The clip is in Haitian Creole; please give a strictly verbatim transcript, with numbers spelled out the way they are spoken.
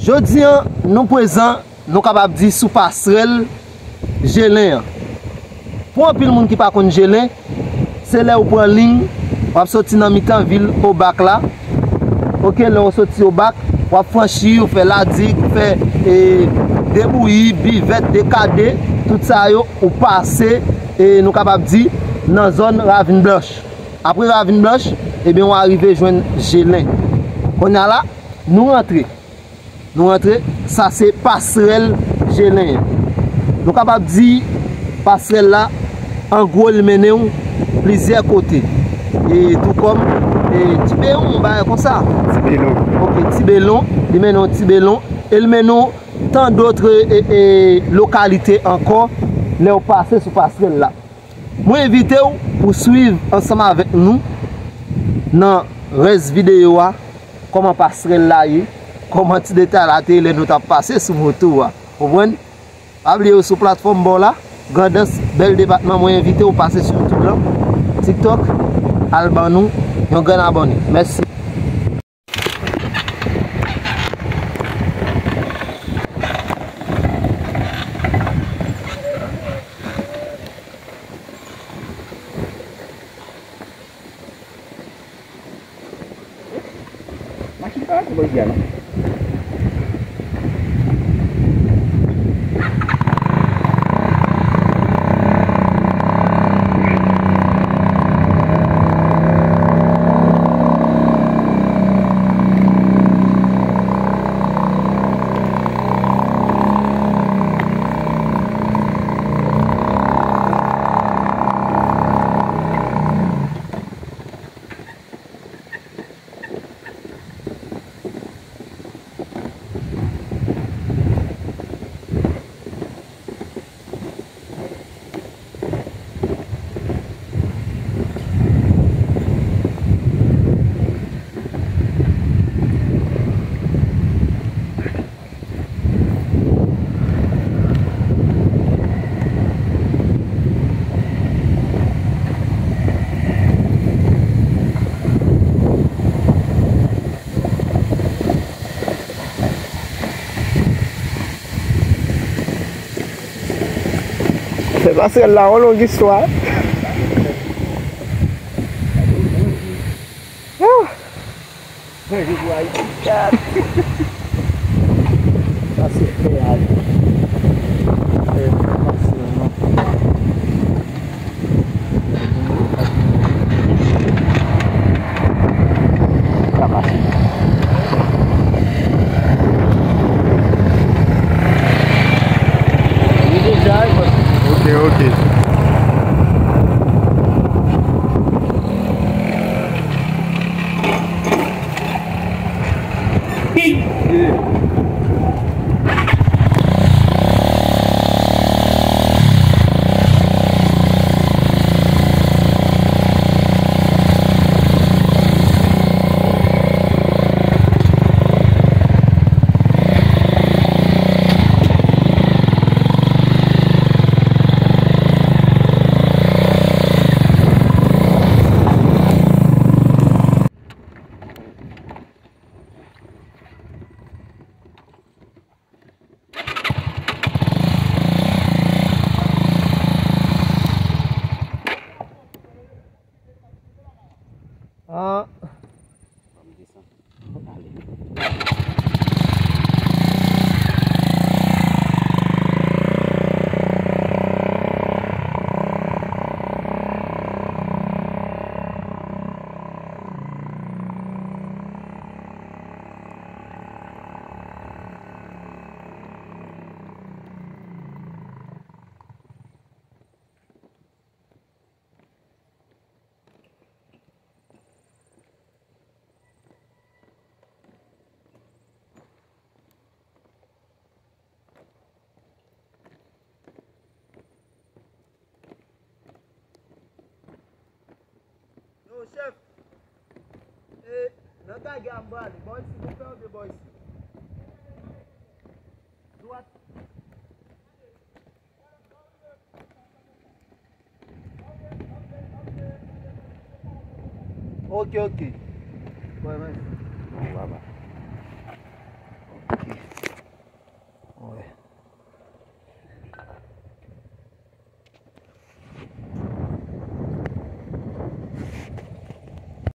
Jodi a, nou prezan, nou kapab di, sou pasrèl Jelen an. Pou anpil moun ki pa konn Jelen, se lè ou pran liy, w ap soti nan mitan vil Obak la. Oke, lè w soti Obak, w ap franchi, ou fè Ladig, ou fè, e, Debouyi, Bivèt, Dekade, tout sa yo, ou pase, e, nou kapab di, nan zòn Ravin Blanch. Apre Ravin Blanch, ebyen, w a rive jwenn Jelen. Kounye a la, nou rantre. Nou rantre, sa se pasrèl Jelen an. Nou kapab di pasrèl la, an gwo, li mennen w plizyè kote. E tou kòm, e, Tibewon, yon bagay konsa. Tibelon. Ok, Tibelon, li mennen w Tibelon. E li mennen w tan dòt, e, e, lokalite ankò, lè w pase sou pasrèl la. Mwen envite w pou swiv ansanm avèk nou nan rès videyo a, kòman pasrèl la ye, kòman ti detay la te ye lè nou t ap pase sou moto a. Konprann? Pa bliye w sou platfòm ba w la, Grandans, bèl depatman, mwen envite w pase sou YouTube lan, TikTok, al ban nou yon grenn abòne. Mèsi. Machin pa rantre bò isi a non. Fè pasrèl la yon long istwa. Ah! Manje pou Ayiti, gad! Sa se fè a. Fè pase non. Sa pase. Ok, ok. Ah. Yo, chèf. E, nan Gagè a m prale. Bò isi, nou fè yon de bò isi. Dwat. Ok, ok. Bon, mèsi. Bon, baba. Ok. Wè.